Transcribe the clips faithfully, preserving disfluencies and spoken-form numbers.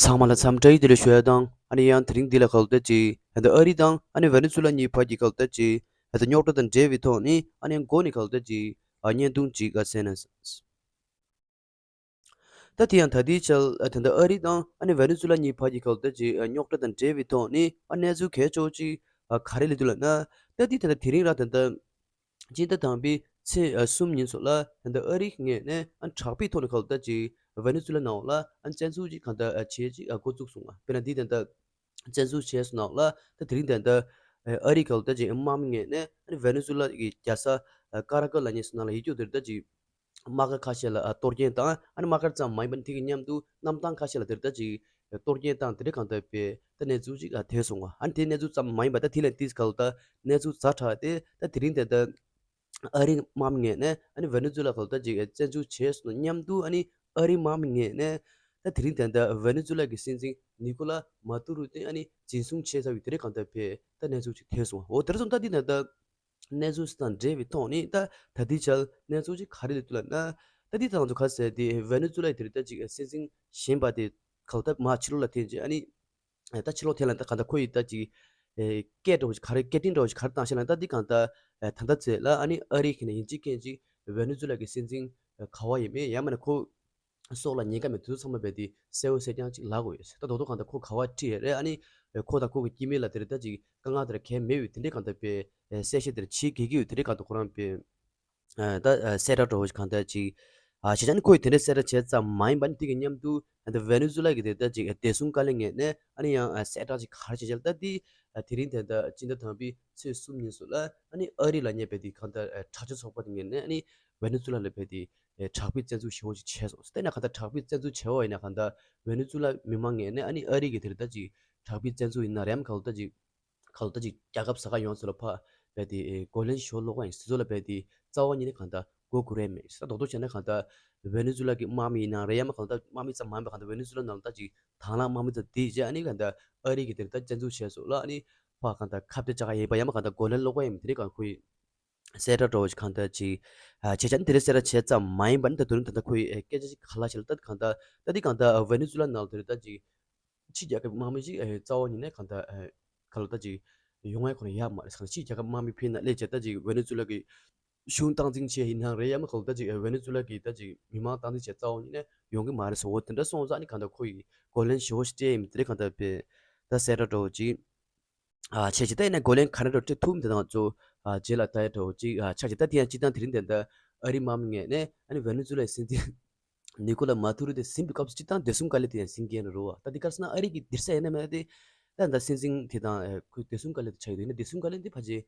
ཚང་མ་ལ་འཚམས་འདྲི་བདེ་ལེགས་ཞུ་ཡ་དང་། ཨ་ནི་ཡང་དེ་རིང་འདི་ལ་ག་ལ་ད་ཅིག་ད་ལྟ་ཨ་རི་དང་ཨ་ནི་ཝེ་ནེ་ཛུ་ལ་གཉིས་བར་གྱི་ག་ལ་ད་ཅིག་ད་ལྟ་རྙོག་དྲ་དང་འབྲེལ་བའི་ཐོག་ནས་ཨ་ནི་མགོ་ནས་ག་ལ་ད་ཅིག་ཨ་བརྙན་ཐུང་ཅིག་ཨ་གསན་ན། ད་དེ་ཡང་ད་ལྟའི་ཆར་ཨ་ད་ལྟ་ཨ་རི་དང་ཨ་ནི་ཝེ་ནེ་ཛུ་ལ་གཉིས་བར་གྱི་ག་ལ་ད་ཅིག་ཨ་རྙོག་དྲ་དང་འབྲེལ་བའི་ཐོག་ནས་ཨ་གནས་ཚུལ་གལ་ཆེ་བོ་ཅིག་ཨ་ག་རེ་སླེབས་འདུག་ལབ་ན། ད་འདི་ད་ལྟ་དེ་རིང་ར་ད་ལྟ་སྤྱི་ཟླ་དང་པོའི་ཚེས་ཨ་གསུམ་ཉིན་སོགས་ལ་ད་ལྟ་ཨ་རིའི་ངོས་ནས་ཨ་དྲག་པོའི་ཐོག་ནས་ག་ལ་ད་ཅིག་ཝེ་ནེ་ཛུ་ལ་ནང་ལ་ཨ་བཙན་འཛུལ་ཅིག་གང་ལྟར་ཨ་བྱས་ཅིག་ཨ་འགོ་བཙུགས་སོང་བ། དཔེར་ན་འདི་ད་ལྟ་བཙན་འཛུལ་བྱས་སོང་ནང་ལ་ད་དེ་རིང་ད་ལྟ་ཨ་རིའི་ག་ལ་ད་ཅིག་དམག་མི་ངོས་ནས་ཨ་ནི་ཝེ་ནེ་ཛུ་ལ་གི་རྒྱལ་ས་ཨ་ཀ་ར་ཀ་ལབ་མཁན་སོགས་ནང་ལ་ཡིད་སྐྱོ་དེར་ད་ཅིག་དམག་སྒར་ཁ་ཤས་ལ་ཨ་གཏོར་སྐྱོན་བཏང་། ཨ་ནི་དམག་སྒར་ཙམ་མ་ཡིན་པར་དེ་གི་མཉམ་དུ་གནམ་ཐང་ཁ་ཤས་ལ་དེར་ད་ཅིག་གཏོར་སྐྱོན་བཏང་། དེ་འདྲ་གང་ལྟར་བས་ད་གནས་ཚུལ་ཅིག་ཨ་ཐོན་སོང་བ། ཨ་ནི་དེ་གནས་ཚུལ་ཙམ་མ་ཡིན་པར་ད་དེ་ལས་ཏིས་ག་ལ་ད་གནས་ཚུལ་ཛ་དྲག་སྟེ། ད་དེ་རིང་དེ་ད་ཨ་རིའི་དམག་མི་ངོས་ནས་ཨ་ནི་ཝེ་ནེ་ཛུ་ལ་ག་ལ་ད་ཅིག་ཨ་བཙན་འཛུལ་བྱས་སོང་མཉམ་དུ་ཨ་ནི་ཨ་རིའི་དམག་མི་ངོས་ནས་ད་དེ་རིང་དེ་ད་ཝེ་ནེ་ཛུ་ལ་གི་སྲིད་འཛིན་ནི་ཀོ་ལ་མ་ཏུ་རུ་དེ་ཨ་ནི་འཛིན་བཟུང་བྱས་ཚར་བའི་དེ་འདྲ་གང་ལྟར་བས་ད་གནས་ཚུལ་ཅིག་ཐོན་སོང་བ། འོ་དེར་སོང་ད་འདི་ད་ད་གནས་ཚུལ་དང་འབྲེལ་བའི་ཐོག་ནས་ད་ད་ལྟའི་ཆར་གནས་ཚུལ་ཅིག་ག་རེ་སླེབས་འདུག་ལབ་ན། ད་འདི་ད་ང་ཚོ་ག་ཟེར་དེ་ཝེ་ནེ་ཛུ་ལ་ཡི་དེ་རིང་ད་ཅིག་སྲིད་འཛིན་གཞོན་པ་དེ་ག་ལ་ད་མར་ཕྱི་ལོགས་ལ་ཐོན་རྗེས་ཨ་ནི་ད་ཕྱི་ལོགས་ཐོན་ལ་ད་ག་ད་ཁོ་ཡི་ད་ཅིག་ཨེ་སྐད་འདྲ་བོ་ཅིག་ག་རེ་སྐད་འཕྲིན་འདྲ་བོ་ཅིག་ག་རེ་བཏང་ཤག་ལབ་ན། ད་འདི་གང་ད་ཨེ་ད་ལྟ་ཚེ་ལ་ཨ་ནི་ཨ་རི་གི་ནས་ཡིན་གཅིག་མིན་གཅིག་ཝེ་ནེ་ཛུ་ལ་གི་སྲིད་འཛིན་ག་བ་ཡིན་མིན་ཡང་མིན་ན་ཁོ་སྲོག་ལ་ཉེན་ཁ་མེད་དུས་ཚང་མ་རྦད་དེ་གསལ་བོ་གསལ་རྐྱང་ཅིག་ལབ་དགོས་ཡོད། ད་རྡོག་རྡོག་གང་ལྟར་ཁོ་ག་བ་ཁྲིད་ཡོད་རེད། ཨ་ནི་ཁོ་དང་ཁོ་གི་སྐྱེ་དམན་ལ་དེ་རེད་ད་ཅིག་དཀའ་ངལ་དེ་འདྲ་གང་ཡང་མེད་པའི་དེ་འདྲའི་གང་ལྟར་དཔེ་གསལ་བཤད་དེ་འདྲ་བྱེད་དགོས་ཀྱི་ཡོད། དེ་འདྲའི་གང་ལྟར་ཁོ་རང་དཔེ་ད་གསལ་བསྒྲགས་འདྲ་བོ་ཞིག་གང་ལྟར་ཅིག་བྱས་ཙང་ཁོས་དེ་འདྲའི་གསལ་བསྒྲགས་བྱས་ཙམ་མ་ཡིན་པ་ནི་དེ་གི་མཉམ་དུ་ད་ཝེ་ནེ་ཛུ་ལ་གི་དེ་ད་ཅིག་བདེ་སྲུང་བཀའ་བློན་ངོས་ནས་ཨ་ནི་ཡང་གསལ་བསྒྲགས་ཅིག་ག་རེ་བྱས་བྱས་ལ་ད་དེ་དེ་རིང་དེ་ད་སྤྱི་ཟླ་དང་པོའི་ཚེས་གསུམ་ཉིན་སོགས་ལ་ཨ་ནི་ཨ་རི་ལབ་མཁན་དཔེ་དེ་གང་ལྟར་དྲག་སྤྱོད་ཚོགས་པ་དེ་ངོས་ནས་ཨ་ནི་ཝེ་ནེ་ཛུ་ལ་ལ་དཔེ་དེ་ཨེ་དྲག་པོའི་བཙན་འཛུལ་ཞེ་པོ་ཅིག་བྱས་སོང་། དེ་ན་གང་ལྟར་དྲག་པོའི་བཙན་འཛུལ་བྱས་པ་ཡིན་ན་གང་ལྟར་ཝེ་ནེ་ཛུ་ལ་མི་མང་ངོས་ནས་ཨ་ནི་ཨ་རི་གི་དེར་ད་ཅིག་དྲག་པོའི་བཙན་འཛུལ་ཡིན་ན་རེམ་གང་ལྟར་ཅིག་གང་ལྟར་ཅིག་རྒྱལ་ཁབ་ས་ཁ་ཡོངས་སུ་ལ་ཕར་རྦད་དེ་ཨེ་རྒོལ་ལན་ཞེ་པོ་སློག་པ་ཡིན། སྲིད་ཚོགས་ལ་རྦད་དེ་རྩ་བ་ཉིད་ནས་གང་ལྟར་མགོ་སྒུར་ཡས་མེད། ད་རྡོག་རྡོག་བྱས་ན་གང་ལྟར་ཝེ་ནེ་ཛུ་ལ་གི་དམག་མི་ཡིན་ན་རེད་ཡང་མ་གང་ལྟར་དམག་མི་ཙམ་མ་ཡིན་པ་གང་ལྟར་ཝེ་ནེ་ཛུ་ལ་ནང་ལ་ད་ཅིག་དང་བླངས་དམག་མི་ཙམ་དེ་རྗེས་ཨ་ནི་གང་ལྟར་ཨ་རི་གི་དེར་ད་བཙན་འཛུལ་བྱས་སོང་ལ་ཨ་ནི་ཕར་གང་ལྟར་ཁ་གཏད་བཅག་ག་ཡིན་པ་ཡང་མ་གང་ལྟར་རྒོལ་ལན་སློག་པ་ཡིན་མིན་དེ་རིང་གང་ཁོ་ཡི་གསལ་བསྒྲགས་འདྲ་བོ་ཞིག་གང་ལྟར་ཅིག་ཨ་བྱས་ཙང་དེ་རིང་གསལ་བསྒྲགས་བྱས་ཙམ་མ་ཡིན་པ་ནི་ད་དུང་ད་ལྟ་ཁོ་ཡི་ཨེ་སྐད་ཆ་ཅིག་ག་ལ་བྱས་ལ་ད་གང་ལྟར་ད་འདི་གང་ལྟར་ཝེ་ནེ་ཛུ་ལ་ནང་ལ་དེ་རིང་ད་ཅིག་ཕྱི་རྒྱལ་ཁབ་དམག་མི་ཅིག་ཨེ་རྩ་བ་ཉིད་ནས་གང་ལྟར་ཨེ་ག་ལ་ད་ཅིག་ཡོང་ཡ་ཁོ་རང་ཡག་མ་རེད་ཟེར། ཕྱི་རྒྱལ་ཁབ་དམག་མི་ཕེབས་ན་སླེབས་བྱས་ད་ཅིག་ཝེ་ནེ་ཛུ་ལ་གི་གཞུང་སྟངས་འཛིན་བྱས་ཡིན་ནའང་རེད་ཡང་མ་གང་ལྟར་ད་ཅིག་ཝེ་ནེ་ཛུ་ལ་གི་ད་ཅིག་མི་མང་སྟངས་འཛིན་བྱས་རྩ་བ་ཉིད་ནས་ཡོང་གི་མ་རེད་ཟེར། འོ་དེ་འདྲ་སོང་ཙང་ནི་གང་ལྟར་ཁོ་ཡི་རྒོལ་ལན་ཞེ་པོ་ཞིག་སྤྲད་ཡིན་དེ་རིང་གང་ལྟར་དཔེ་ད་གསལ་བསྒྲགས་འདྲ་བོ་ཅིག་ཨ་བྱས་ཅི་ད་ཡིན་ན་རྒོལ་ལན་ག་འདྲ་འདྲ་བོ་སྤྲད་ཐུབ་མིན་དེ་དང་གཙོ་བོ་ཨ་རྗེས་ལ་ལྟ་ཡ་འདྲ་བོ་ཅིག་ཨ་ཆགས་ཅི། ད་དེ་ཡང་སྤྱིར་བཏང་དེ་རིང་དེ་འདྲ་ཨ་རིའི་དམག་མི་ངོས་ནས་ཨ་ནི་ཝེ་ནེ་ཛུ་ལ་ཡི་སྲིད་འཛིན་ནི་ཀོ་ལ་མ་ཏུ་རུ་དེ་ཟིན་པའི་སྐབས་སུ་སྤྱིར་བཏང་བདེ་སྲུང་བཀའ་བློན་དེ་ཡང་ཟིན་མཁན་རེད་བ། ད་འདི་ག་རེ་ཟེར་ན་ཨ་རི་གི་སྡེར་ས་ཡིན་ན་མེད་དེ་ད་ད་སྲིད་འཛིན་དེ་དང་ཨ་ཁོའི་བདེ་སྲུང་བཀའ་བློན་དེ་ཆགས་ཡོད་དེ་ཡིན་ན་བདེ་སྲུང་བཀའ་བློན་དེ་ཕལ་ཆེར་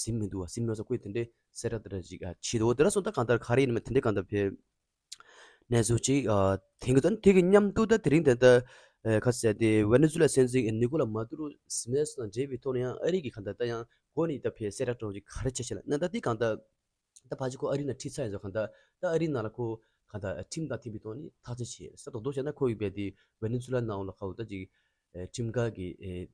ཟིན་མི་འདུག་བ། ཟིན་མེད་ས་ཁོས་དེ་འདྲའི་གསལ་བསྒྲགས་དེ་འདྲ་ཅིག་ཨ་བྱས་འདུག་བ། དེ་འདྲ་སོང་ད་གང་ལྟར་ག་རེ་ཡིན་ན་མེད་དེ་འདྲའི་གང་ལྟར་དཔེ་གནས་ཚུལ་ཅིག་ཨ་ཐོན་གྱི་འདུག་དེ་གི་མཉམ་དུ་ད་དེ་རིང་དེ་ལྟར་ཨ་ག་ཟེར་དེ་ཝེ་ནེ་ཛུ་ལ་སྲིད་འཛིན་ནི་ཀོ་ལ་མ་ཏུ་རུ་ཟིན་མེད་སོང་དང་འབྲེལ་བའི་ཐོག་ནས་ཡང་ཨ་རི་གི་གང་ལྟར་ད་ཡང་འགོ་ནས་ད་ཕེ་གསལ་བསྒྲགས་འདྲ་བོ་ཅིག་ག་རེ་བྱས་བྱས་ལ་ན་ད་དེ་གང་ལྟར་ད་ཕལ་ཆེར་ཁོ་ཨ་རི་ནང་ཁྲིད་ཚར་ཡིན་ཟེར། གང་ལྟར་ད་ཨ་རི་ནང་ལ་ཁོ་གང་ལྟར་ཁྲིམས་དང་མཐུན་པའི་ཐོག་ནས་ཐག་གཅོད་བྱས་ས་རྡོག་རྡོག་བྱས་ན་ཁོ་ཡི་བས་དེ་ཝེ་ནེ་ཛུ་ལ་ནང་ལ་གང་ལྟར་ད་ཅིག་ཁྲིམས་འགལ་གྱི་ཨེ་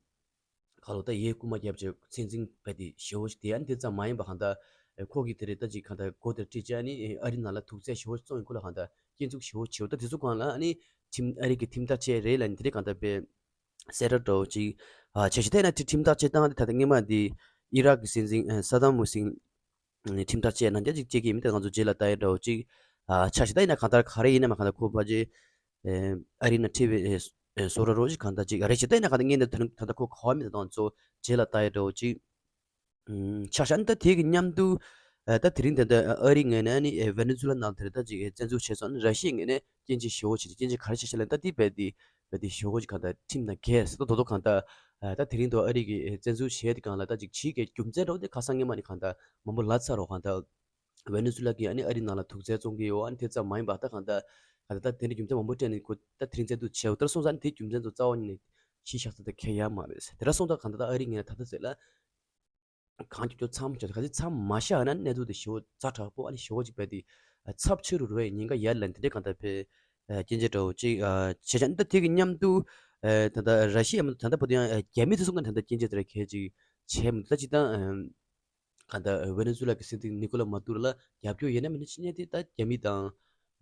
ག་ལོ་ད་ཡའི་རྐུ་མ་བརྒྱབ་བྱས་མཚན་འཛིན་པ་དེ་ཞེ་པོ་ཞིག་དེ་ཡང་དེ་ཙམ་མ་ཡིན་པ་གང་ལྟར་ཨེ་ཁོ་གིས་དེ་རེད་ད་ཅིག་གང་ལྟར་སྒོ་དེར་ཁྲིད་བྱས་ནི་ཨེ་ཨ་རི་ནང་ལ་དུག་རྫས་ཞེ་པོ་བཙོང་ཡིན་ཁོ་ལ་གང་ལྟར་སྐྱོན་འཛུགས་ཞེ་པོ་བྱས་ད་དེ་ཚོ་གང་ལ་ཨ་ནི་ཁྲིམས་ཨ་རི་གི་ཁྲིམས་ཐག་བཅད་རེད་ལབ་ནི་དེ་རེད་གང་ལྟར་དཔེ་གསལ་བསྒྲགས་འདྲ་བོ་ཅིག་ཨ་བྱས་བྱས་ད་ཡིན་ན་དེ་ཁྲིམས་ཐག་བཅད་སྟངས་དེ་ད་ལྟ་སྔོན་མ་དེ་ཨི་རག་གི་སྲིད་འཛིན་ཨེ་ས་དམ་ཧུ་སིན་ཁྲིམས་ཐག་བཅད་ནང་རྒྱ་ཅིག་བཅད་ཀྱི་མི་དེ་ང་ཚོ་རྗེས་ལ་ལྟ་ཡ་འདྲ་བོ་ཅིག་ཨ་ཆགས་ཤིག་ད་ཡིན་ན་གང་ལྟར་ག་རེ་ཡིན་ན་མ་གང་ལྟར་ཁོ་ཕལ་ཆེར་ཨ་རི་ནང་ཁྲིད་པའི་ཨེ་བཟོ་འདྲ་བོ་ཅིག་གང་ལྟར་ཅིག་རེད་ཤག་ད་ཡིན་ན་གང་ལྟར་ངས་འདི་ད་ད་ལྟ་ཁོ་ག་བ་མི་དང་ཚོ་རྗེས་ལ་ལྟ་ཡ་འདྲ་བོ་ཅིག་ཆགས་ཤག་ད་དེ་གི་མཉམ་དུ་ཨ་ད་དེ་རིང་ད་ལྟ་ཨ་རི་ངོས་ནས་ཨ་ནི་ཨེ་ཝེ་ནེ་ཛུ་ལ་ནང་དེར་ད་ཅིག་ཨེ་བཙན་འཛུལ་བྱས་སོང་ཨ་ནི་ར་ཤི་ཡའི་ངོས་ནས་སྐྱོན་བརྗོད་ཞེ་པོ་བྱས་ཏེ་སྐྱོན་བརྗོད་ག་རེ་བྱས་ཤག་ལབ་ན་ད་དེ་རྦད་དེ་རྦད་དེ་ཞེ་པོ་ཅིག་གང་ལྟར་ཁྲིམས་དང་འགལ་ཟེར་ད་རྡོག་རྡོག་གང་ལྟར་ཨ་ད་དེ་རིང་དུ་ཨ་རི་གི་ཨེ་བཙན་འཛུལ་བྱས་དེ་སྒང་ལ་ད་ཅིག་ཕྱིའི་གི་རྒྱུ་མཚན་འདྲ་བོ་དེ་ཁ་སང་སྔོན་མ་ནས་གང་ལྟར་མང་པོ་ལབ་ཚར་རོ། གང་ལྟར་ཝེ་ནེ་ཛུ་ལ་གིས་ཨ་ནི་ཨ་རི་ནང་ལ་དུག་རྫས་བཙོང་གི་ཡོད། ཨ་ནི་དེ་ཙམ་མ་ཡིན་པ་ད་གང་ལྟར་གང་ལྟར་ད་དེ་འདྲའི་རྒྱུ་མཚན་མང་པོ་སྤྲད་ནས་ཁོ་ད་དེ་རིང་བཙན་འཛུལ་བྱས་འོ་ད་སོང་ཙང་ཨ་ནི་དེ་རྒྱུ་མཚན་ཚོ་རྩ་བ་ཉིད་ནས་ཕྱིའི་ཤ་ཚ་དེ་ཁེལ་ཡ་མ་རེད། དེ་འདྲ་སོང་ཙང་གང་ལྟར་ད་ཨ་རི་ངོས་ནས་ད་ལྟ་ཟེར་ལ། གང་ཁྱོད་ཚོ་མཚམས་བཅད་ག་ཚོད་མཚམས་མ་བཞག་ན་གནས་ཚུལ་དེ་ཞེ་པོ་ཛ་དྲག་པོ་ཨ་ནི་ཞེ་པོ་ཅིག་རྦད་དེ་ཚབས་ཆེ་རུ་འགྲོ་བའི་ཉེན་ཁ་ཡོད་ལབ་ནས་དེ་འདྲའི་གང་ལྟར་དཔེ་སྐྱོན་བརྗོད་འདྲ་བོ་ཅིག་བྱས་ཤག་ད་དེ་གི་མཉམ་དུ་ད་ལྟ་ར་ཤི་ཡ་མ་གཏོགས་ད་ལྟ་བར་དུ་ཡང་རྒྱ་མི་དེ་ཚོ་གང་ད་ལྟ་སྐྱོན་བརྗོད་དེ་འདྲ་གལ་ཅིག་བྱས་མི་འདུག་ད་ཅི་ད་གང་ལྟར་ཝེ་ནེ་ཛུ་ལ་གི་སྲིད་འཛིན་ནི་ཀོ་ལ་མ་ཏུ་རོ་ལ་རྒྱབ་སྐྱོར་ཡོད་ན་མེད་ན་ཅི་ཉན་དེ་ད་རྒྱ་མི་དང་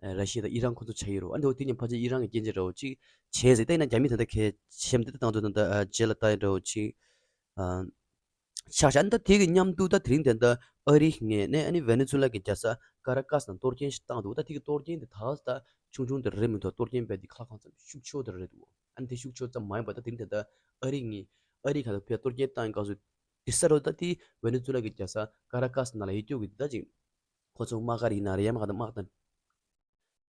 ར་ཤི་ཡ་དང་ཨི་རན་ཁོ་ཚོ་ཆགས་ཡོད་རེད། ཨ་འདི་འོ་དེ་ཉིན་ཕལ་ཆེར་ཨི་རན་གྱི་སྐད་ཆ་འདྲ་བོ་ཅིག་བྱས་ཟིན། ད་ཡིན་ན་རྒྱ་མི་ད་ལྟ་གལ་ཆེམ་དེ་ད་ཏང་ཙུའུ་ད་ལྟ་རྗེས་ལ་ལྟ་ཡ་འདྲ་བོ་ཅིག་ཆགས་ཤག་ཨ་ནི་ད་དེ་གི་མཉམ་དུ་ད་དེ་རིང་དེ་འདྲ་ཨ་རིའི་ངོས་ནས་ཨ་ནི་ཝེ་ནེ་ཛུ་ལ་གི་རྒྱལ་ས་ཀ་ར་ཀཱས་ནང་གཏོར་སྐྱོན་ཞིག་བཏང་འདུག་ད་དེ་གི་གཏོར་སྐྱོན་དེ་ད་ད་ཆུང་ཆུང་དེ་རེད་མི་འདུག་གཏོར་སྐྱོན་བས་དེ་ཁ་ལག་གང་འཚམ་ཤུགས་ཆེ་བོ་དེ་རེད་འདུག་ཨ་ནི་དེ་ཤུགས་ཆེ་བོ་ཙམ་མ་ཡིན་པ་ད་དེ་རིང་དེ་འདྲ་ཨ་རིའི་ངོས་ཨ་རིའི་ཁ་ལ་ཕར་གཏོར་སྐྱོན་བཏང་ཡིན་སྐབས་སུ་དེ་ས་རུ་ད་དེ་ཝེ་ནེ་ཛུ་ལ་གི་རྒྱལ་ས་ཀ་ར་ཀཱས་ནང་ལ་ཡོད་རྒྱུ་གི་ད་ཅིག་ཁོ་ཚོ་དམག་སྒར་ཡིན་ན་རེད། ཡང་མ་ག་ད་དམག་དང་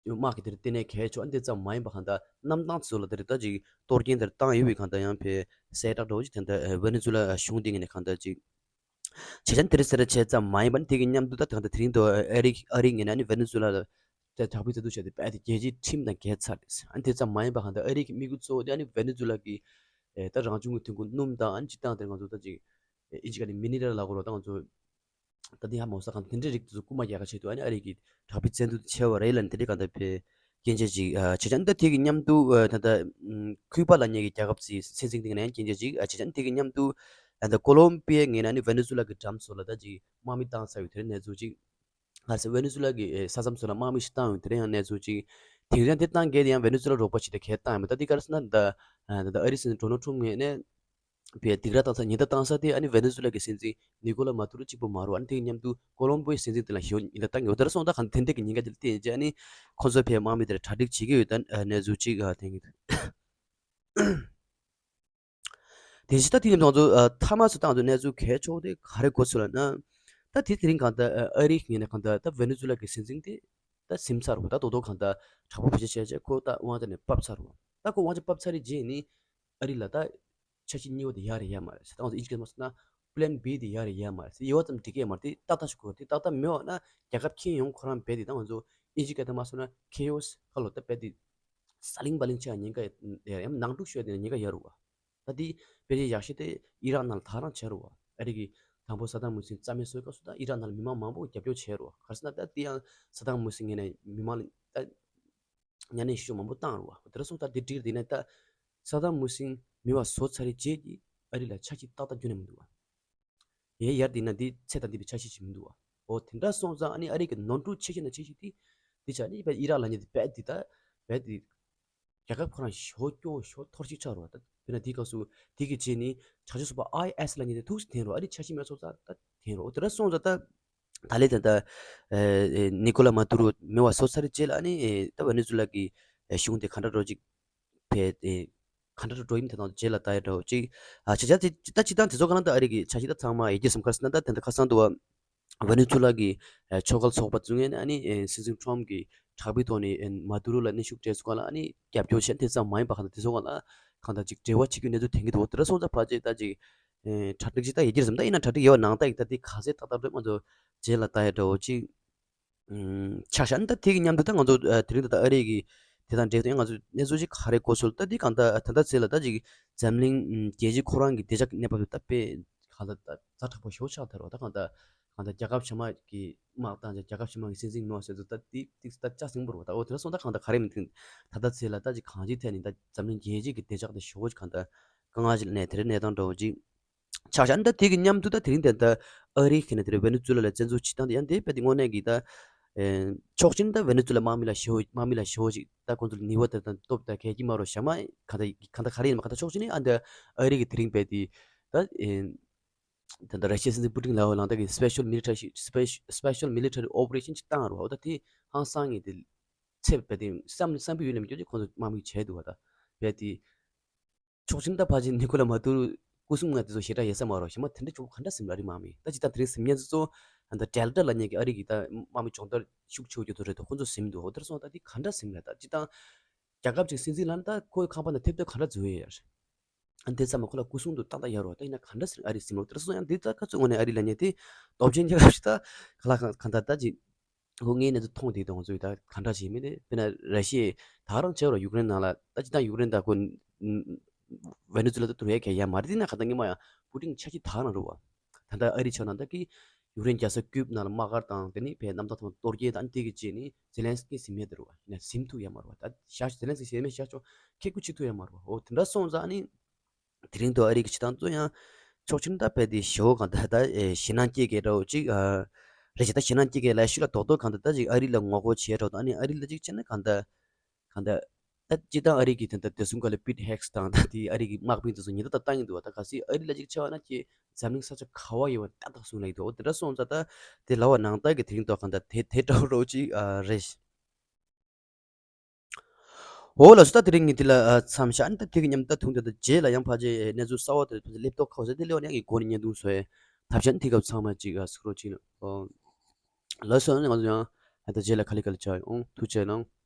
དམག་གི་དེར་བརྟེན་ནས་གལ་ཆེ་བ་འདི་ཙམ་མ་ཡིན་པ་གང་ལྟར་གནམ་ཐང་ཚོ་ལ་དེར་ད་ཅིག་གཏོར་སྐྱོན་དེར་བཏང་ཡོད་པའི་གང་ལྟར་ཡང་ཕར་གསལ་བསྒྲགས་འདྲ་བོ་ཅིག་དེ་འདྲ་ཝེ་ནེ་ཛུ་ལ་གཞུང་དེ་ངོས་ནས་གང་ལྟར་ཅིག་བྱས་ཙང་དེར་གསལ་བསྒྲགས་བྱས་ཙམ་མ་ཡིན་པ་ནི་དེ་གི་མཉམ་དུ་ད་གང་ལྟར་དེ་རིང་དུ་ཨ་རི་ཨ་རིའི་ངོས་ནས་ནི་ཝེ་ནེ་ཛུ་ལ་ལ་དེ་དྲག་པོའི་བཙན་འཛུལ་བྱས་ཏེ་རྦད་དེ་རྒྱལ་སྤྱིའི་ཁྲིམས་དང་འགལ་ཚར་རེད། ཨ་ནི་དེ་ཙམ་མ་ཡིན་པ་གང་ལྟར་ཨ་རི་གི་དམིགས་ཡུལ་གཙོ་བོ་དེ་ཨ་ནི་ཝེ་ནེ་ཛུ་ལ་གི་ད་རང་བྱུང་གི་ཐོན་ཁུངས་སྣུམ་དང་ཨ་ནི་སྤྱིར་བཏང་དེར་ང་ཚོ་ད་ཅིག་ཨིན་ཇི་སྐད་ནས་མི་ནི་རལ་ལབ་དགོས་རེད། ད་ང་ཚོ་ད་འདི་ཧ་མ་གོ་ས་གང་དེ་འདྲའི་རིགས་དེ་ཚོ་རྐུ་མ་རྒྱག་ག་ཆེད་དུ་ཨ་ནི་ཨ་རི་གི་དྲག་པོའི་བཙན་འཛུལ་ཆེ་བ་རེད་ལབ་ནས་དེ་འདྲའི་གང་ལྟར་ཕར་སྐྱོན་བརྗོད་ཅིག་བྱས་ཙང་ད་དེ་གི་མཉམ་དུ་ད་ལྟ་ཁུ་པ་ལབ་མཁན་གྱི་རྒྱལ་ཁབ་ཚོའི་སྲིད་འཛིན་དེ་ནས་སྐྱོན་བརྗོད་ཅིག་བྱས་ཙང་དེ་གི་མཉམ་དུ་ད་ལྟ་ཀོ་ལོམ་པི་ཡའི་ངོས་ནས་ནི་ཝེ་ནེ་ཛུ་ལ་གི་འགྲམ་སོགས་ལ་ད་ཅིག་དམག་མི་བཏང་ཚར་ཡོད་དེ་འདྲའི་གནས་ཚུལ་ཅིག་ག་རེ་ཟེར་ཝེ་ནེ་ཛུ་ལ་གི་ས་མཚམས་སོགས་ལ་དམག་མི་ཞིག་བཏང་ཡོད་དེ་འདྲའི་ཡང་གནས་ཚུལ་ཅིག་དེང་རང་དེ་བཏང་མཁན་དེ་ཡང་ཝེ་ནེ་ཛུ་ལ་རོགས་པ་ཞིག་དེ་གས་བཏང་ཡོད་མེད། ད་དེ་ག་རེ་ཟེར་ན་ད་ད་ལྟ་ཨ་རིའི་སྲིད་འཛིན་ཌོ་ནལ་ཊམ་ངོས་ནས་པའི་སྡིགས་ར་བཏང་ས་ཉེན་བརྡ་བཏང་ས་དེ་ཨ་ནི་ཝེ་ནེ་ཛུ་ལ་གི་སྲིད་འཛིན་ནི་ཀོ་ལ་མ་ཏུ་རོ་གཅིག་པུ་མ་རེད། ཨ་ནི་དེ་གི་མཉམ་དུ་ཀོ་ལོམ་པོའི་སྲིད་འཛིན་དེ་ལ་ཞེ་པོ་ཉེན་བརྡ་བཏང་གི་ཡོད། དེ་འདྲ་སོང་ཙང་གང་དེ་འདྲ་གི་ཉེན་ཁ་དེ་ལ་བརྟེན་རྗེས་ཨ་ནི་ཁོ་ཚོ་ཕའི་དམག་མི་དེར་གྲ་སྒྲིག་བྱེད་ཀྱི་ཡོད། ད་གནས་ཚུལ་གཅིག་ཐོན་གྱི་འདུག་དེ་བཞིན་ད་དེ་ནི་ང་ཚོ་མཐའ་མ་སུ་བཏང་དུ་གནས་ཚུལ་གལ་ཆེ་བོ་དེ་ག་རེ་གོ་སོང་ལབ་ན། ད་དེ་དེ་རིང་གང་ལྟར་ཨ་རིའི་ངོས་ནས་གང་ལྟར་ད་ཝེ་ནེ་ཛུ་ལ་གི་སྲིད་འཛིན་དེ་ད་ཟིན་ཚར་བ། ད་དོ་དོ་གང་ལྟར་དྲག་པོ་བེད་སྤྱོད་བྱས་རྗེས་ཁོ་ད་དབང་ཆ་ནས་ཕབ་ཚར་བ། ད་ཁོ་དབང་ཆ་ཕབ་ཚར་རེད་རྗེས་ནི་ཨ་རི་ལ་ད་འཆར་གཞི་གཉིས་པ་དེ་ཡག་རེད་ཡག་མ་རེད་ཟེར། ད་ང་ཚོ་ཨིན་ཇི་སྐད་མ་སོང་ན་པི་ལན་བི་དེ་ཡག་རེད་ཡག་མ་རེད་ཟེར། ཡོད་ཙམ་འགྲིག་གི་ཡོད་མ་རེད། དེ་ཏག་ཏག་ཞིག་དགོས་རེད། དེ་ཏག་ཏག་མེད་པ་ན་རྒྱལ་ཁབ་ཁྱོན་ཡོངས་ཁོ་རང་རྦད་དེ་ད་ང་ཚོ་ཨིན་ཇི་སྐད་དུ་མ་སོང་ན་ཁེ་ཨོ་སི་ཁ་ལོ་ད་རྦད་དེ་ས་ལིང་པ་ལིང་ཆགས་ཉེན་ཁ་ཡང་ནང་འཁྲུག་ཤོར་དེ་ཉེན་ཁ་ཡོད་རེད་བ། ད་དེ་དཔེ་ཆའི་ཡག་ཤོས་དེ་ཨི་རག་ནང་ལ་ད་རང་བྱས་རེད་བ། ཨ་རི་གི་དང་པོ་ས་དམ་ཧུ་སིན་རྩ་མེད་བཟོས་སྐབས་སུ་ད་ཨི་རག་ནང་ལ་མི་མང་མང་པོ་རྒྱབ་སྐྱོར་བྱས་རེད་བ། ག་རེ་ཟེར་ན་ད་དེ་ཡང་ས་དམ་ཧུ་སིན་ངོས་ནས་མི་མང་ལ་ད་ཉར་ནས་ཤུགས་མང་པོ་བཏང་རེད་བ། དེ་འདྲ་སོང་ཙང་དེ་འགྲིག་དེ་ནས་ད་ས་དམ་ཧུ་སིན་མེད་པ་བཟོ་ཚར་རེད་རྗེས་ཀྱི་ཨ་རི་ལ་འཆར་གཞི་ཏག་ཏག་ཁྱོན་ནས་མི་འདུག་བ། ཡའི་ཡར་དེ་ན་འདི་ཚད་དང་ལྡན་པའི་འཆར་གཞི་ཞིག་མི་འདུག་བ། འོ་དེ་འདྲ་སོང་ཙང་ཨ་ནི་ཨ་རི་གི་ནོར་འཁྲུལ་ཆེ་ཤོས་ན་ཆེ་ཤོས་དེ་འདི་ཆ་ནི་བས་ཨི་རག་ལབ་མཁན་དེ་བས་དེ་ད་བས་དེ་རྒྱལ་ཁབ་ཁོ་རང་ཞོ་སྐྱོ་ཞོ་འཐོར་ཞིག་ཆགས་རོགས། ད་དཔེར་ན་དེའི་སྐབས་སུ་དེ་གི་རྗེས་ནི་བྱང་ཕྱོགས་སུ་བ་ཨའི་ཨེ་སི་ལབ་མཁན་དེ་ཐུགས་སུ་འཐེན་རོགས། ཨ་རི་འཆར་གཞི་མེད་སོང་ཙང་ད་འཐེན་རོགས། དེ་འདྲ་སོང་ཙང་ད་ད་ལས་ད་ད་ནི་ཀོ་ལ་མ་ཏུ་རོ་མེད་པ་བཟོ་ཚར་རྗེས་ལ་ཨ་ནི་ད་ཝེ་ནེ་ཛུ་ལ་གི་གཞུང་དེ་ག་འདྲ་འགྲོ་ཅིག་བས་ག་འདྲ་འགྲོ་ཡིན་དེ་དང་རྗེས་ལ་ད་ཡ་འགྲོ་ཅིག་ཨ་ཆ་ཆ་དེ་ད་ཅི་ད་དེ་ཚོ་ག་ལ་ད་ཨ་རི་གི་འཆར་གཞི་ད་ཚང་མ་ཡི་གེ་སམ་ཁར་སི་ན་ད་དེ་འདྲ་ཁ་སང་དུ་བ། ཝེ་ནེ་ཛུ་ལ་གི་ཨ་ཕྱོགས་འགལ་ཚོགས་པ་བཙུགས་ནས་ཨ་ནི་ཨ་སྲིད་འཛིན་ཁྲོམ་གྱི་དྲག་པོའི་ཐོག་ནས་ཨ་མ་ཏུ་རོ་ལ་གནོན་ཤུགས་སྤྲད་ཚུལ་སྒང་ལ་ཨ་ནི་རྒྱབ་སྐྱོར་བྱས། དེ་ཙམ་མ་ཡིན་པ་གང་ལྟར་དེ་ཚོ་སྒང་ལ་གང་ལྟར་ཅིག་འབྲེལ་བ་བྱེད་རྒྱུའི་གནས་ཚུལ་ཐོན་གྱི་འདུག་དེ་འདྲ་སོང་ཙང་ཕལ་ཆེར་ད་ཅིག་ཨ་དྲག་སྒྲིག་ཅིག་ད་ཡོད་ཀྱི་རེད་བསམ། ད་ཡིན་ན་དྲག་སྒྲིག་ཡོད་ནང་ད་ཡིན་ད་དེ་ག་ཚད་ཏག་ཏག་འགྲོ་ང་ཚོ་རྗེས་ལ་ལྟ་ཡ་འདྲ་བོ་ཅིག་ཨུམ་ཆ་བཞག་ན་ད་དེ་གི་མཉམ་དུ་ད་ང་ཚོ་ཨ་དེ་རིང་ད་ལྟ་ཨ་རི་གི་དེ་དང་འབྲེལ་ཏེ་ང་ཚོ་གནས་ཚུལ་ཅིག་ག་རེ་གོ་སོང་ད་འདི་གང་ལྟར་ད་ལྟ་ཚེ་ལ་ད་ཅིག་འཛམ་གླིང་ཨུམ་རྒྱལ་སྤྱི་ཁོ་རང་གི་བདེ་འཇགས་ཀྱི་གནས་བབ་དེ་ད་དཔེ་གང་ལྟར་ད་ཛ་དྲག་པོ་ཞེ་པོ་ཆགས་ཐལ་བ། ད་གང་ལྟར་གང་ལྟར་རྒྱལ་ཁབ་ཕྱི་མ་གི་དམག་བཏང་ཅིག་རྒྱལ་ཁབ་ཕྱི་མ་གི་སྲིད་འཛིན་མེད་པ་བཟོས་ཚུལ་ད་འདི་ཏིག་ཙམ་ད་ཅག་ཟིང་པོ་རེད་བ། ད་འོ་དེ་འདྲ་སོང་ད་གང་ལྟར་ག་རེ་མི་འདུག་ད་ལྟ་ཚེ་ལ་ད་ཅིག་གང་ཅིའི་ཐད་ནས་ད་འཛམ་གླིང་རྒྱལ་སྤྱི་གི་བདེ་འཇགས་དེ་ཞེ་པོ་ཅིག་གང་ལྟར་དཀའ་ངལ་ཅིག་གནས་དེ་རིང་གནས་སྟངས་འདྲ་བོ་ཅིག་ཆ་བཞག་ན་ད་དེ་གི་མཉམ་དུ་ད་དེ་རིང་དེ་ད་ཨ་རིའི་ཁེ་ནས་དེ་རིང་ཝེ་ནེ་ཛུ་ལ་ལ་བཙན་འཛུལ་བྱེད་སྟངས་དེ་ཡང་དེ་དཔེ་དེ་དངོས་གནས་ཀྱི་ད་ཕྱོགས་གཅིག་ནས་ད་ཝེ་ནེ་ཛུ་ལ་དམག་མི་ལ་ཞེ་པོ་དམག་མི་ལ་ཞེ་པོ་ཅིག་ད་ཁོང་ཚོ་ལ་ནུས་པ་དེ་དང་སྟོབས་དང་གལ་གྱི་མ་རོ་ཞྭ་དམག་གང་ལྟར་གང་ལྟར་ག་རེ་ཡིན་མ་གང་ལྟར་ཕྱོགས་གཅིག་ནས་ཨ་ད་ཨ་རི་གི་དེ་རིང་དཔེ་དེ་ད་ད་ད་ར་ཤི་ཡའི་སྲིད་འཛིན་པུ་ཏིན་ལ་འོ་ལང་ད་གི་special military special military operation་ཅིག་བཏང་རོ། ཨོ་ད་དེ་ཧང་སང་ངེ་དེ་ཚེ་དཔེ་དེ་བསམ་བསམ་པའི་ཡུལ་ལས་མི་སྐྱོ་ཅིག་ཁོང་ཚོ་དམག་མི་བྱས་འདུག་བ། ད་དཔེ་དེ། ཕྱོགས་གཅིག་ད་ཕལ་ཆེར་ནི་ཀོ་ལ་མ་ཏུ་རོ་སྐུ་སྲུང་ང་དེ་ཚོ་ཞེ་དྲག་ཡོད་ས་མ་རེད། ཞེ་མ་དེ་འདྲ་ཆོག་ག་འདྲ་སེམས་ལ་རི་མ་མི་ད་ཅི་ད་དེ་རིང་སེམས་ཉན་ཚོ་ཚོ་ཨ་ད་ཌེལ་ཊ་ལབ་མཁན་གྱི་ཨ་རི་གི་ད་དམག་མི་སྦྱོང་བརྡར་ཤུགས་ཆེ་བོ་རྒྱུ་དོ་རེད་དོ་ཁོ་ཚོ་སེམས་འདུག་འོ་དེར་སོང་ད་དེ་ག་འདྲ་སེམས་རེད། ད་ཅི་ད་རྒྱལ་ཁབ་ཅིག་སྲིད་འཛིན་ལ་ད་ཁོའི་ཁང་པ་ན་ཐེབས་ཐོབ་ག་འདྲ་འཛུལ་ཡོད་ཡ་རེད། ཨ་དེ་ཚང་མ་ཁོ་ལ་སྐུ་སྲུང་དུ་ཏག་ཏག་ཡོད་རེད། ད་ཡིན་ན་ག་འདྲ་སེམས་ཨ་རི་སེམས་འོ་དེར་སོང་ཡང་དེ་ད་ཁ་ཚུགས་ངོ་ནས་ཨ་རི་ལབ་མཁན་དེ་སྟོབས་ཆེན་རྒྱལ་ཁབ་ཞིག་ད་ག་ལ་ག་ད་ད་ཅི། ཁོ་ངའི་གནས་ཚུལ་མཐོང་དེ་དང་ཚོས་ད་ག་འདྲ་བྱེད་མིན་དེ་དཔེར་ན་ར་ཤི་ཡས་ད་རང་བྱས་རོགས་ཡུཀ་རེན་ནང་ལ་ད་ཅི་ད་ཡུཀ་རེན་ད་ཁོ་ཝེ་ནེ་ཛུ་ལ་ད་དུ་རེད་གས་ཡ་མ་རེད། དེ་ན་ག་ད་ངས་མ་ཡང་པུ་ཏིན་འཆར་གཞི་ད་རང་རུ་བ། ད་ད་ཨ་རི་ཆ་ནང་ད་གི་ཡུཀ་རེན་རྒྱལ་ས་ཀིབ་ནང་ལ་དམག་སྒར་དང་དེ་ནི་བས་གནམ་ཐང་ཐང་གཏོར་རྒྱལ་དང་དེ་གི་རྗེས་ནི་ཛེ་ལན་སི་ཀི་ཟིན་མེད་དེ་རུ་བ་ཡིན་ན་ཟིན་ཐུབ་ཡ་མ་རུ་བ། ད་ཤ་ཛེ་ལན་སི་ཀི་ཟིན་མེད་ཤ་ཆོ་ཁེ་ཀུ་ཆི་ཐུབ་ཡ་མ་རུ་བ། འོ་དེ་འདྲ་སོང་ཙང་ནི། དེ་རིང་དུ་ཨ་རི་གི་སྤྱི་བཏང་ཚོ་ཡང་ཕྱོགས་གཅིག་ནས་ད་བལ་དེ་ཞེ་པོ་གང་ལྟར་ད་ཞེད་སྣང་སྐྱེ་གི་འདྲ་བོ་ཅིག་ཨ་ རེད་ཤག་ད་ཞེད་སྣང་སྐྱེ་གི་ལ་ཤུ་ལ་རྡོག་རྡོག་གང་ལྟར་ད་ཅིག་ཨ་རི་ལ་ངོ་རྒོལ་བྱས་འགྲོ་དང་ཨ་ནི་ཨ་རི་ལ་ཅིག་བྱས་ན་གང་ལྟར་གང་ལྟར། ད་སྤྱིར་བཏང་ཨ་རི་གི་དེ་འདྲ་བདེ་སྲུང་སྒང་ལ་པིཊ་ཧེག་སི་དང་ད་དེ་ཨ་རི་གི་དམག་དཔོན་དེ་ཚོ་ཉེན་བརྡ་ད་བཏང་གི་འདུག་བ། ད་གལ་སྲིད་ཨ་རི་ལ་ཅིག་ཆགས་ན་ཁྱེད་འཛམ་གླིང་ས་ཆ་ག་བ་ཡོད་པ་ཏག་ཏག་གསུངས་ལེ་འདུག་འོ་དེ་འདྲ་སོང་ཙང་ད་དེ་ལབ་པ་ནང་ལྟར་གི་དེ་རིང་ཐོག་གང་ལྟར་དེ་དེ་འདྲ་བོ་རོ་ཅིག་ཨ་རེད། འོ་ལགས་སོ། ད་དེ་རིང་ངས་དེ་ལ་ཨ་མཚམས་བཞག་ཨ་ནི་ད་དེ་གི་མཉམ་ད་ཐུང་དེ་ད་རྗེས་ལ་ཡང་ཕལ་ཆེར་གནས་ཚུལ་གསར་བ་དེ་ཕལ་ཆེར་སླེབས་མདོག་ཁ་པོ་ཟེར་དེ་སླེབས་པ་ནས་ངས་མགོ་ནས་བརྙན་ཐུང་བཟོས། ཐབས་ཤེས་ནི་དེ་སྐབས་ཚང་མ་ཅིག་ཨ་གཟིགས་རོགས་གྱིས་གནང་། ལགས་སོ། ཨ་ནི་ང་ཚོ་ཡང་ཨ་ད་རྗེས་ལ་ག་ལེ་ག་ལེ་བྱ་ཡོང་། ཐུགས་རྗེ་གནང་།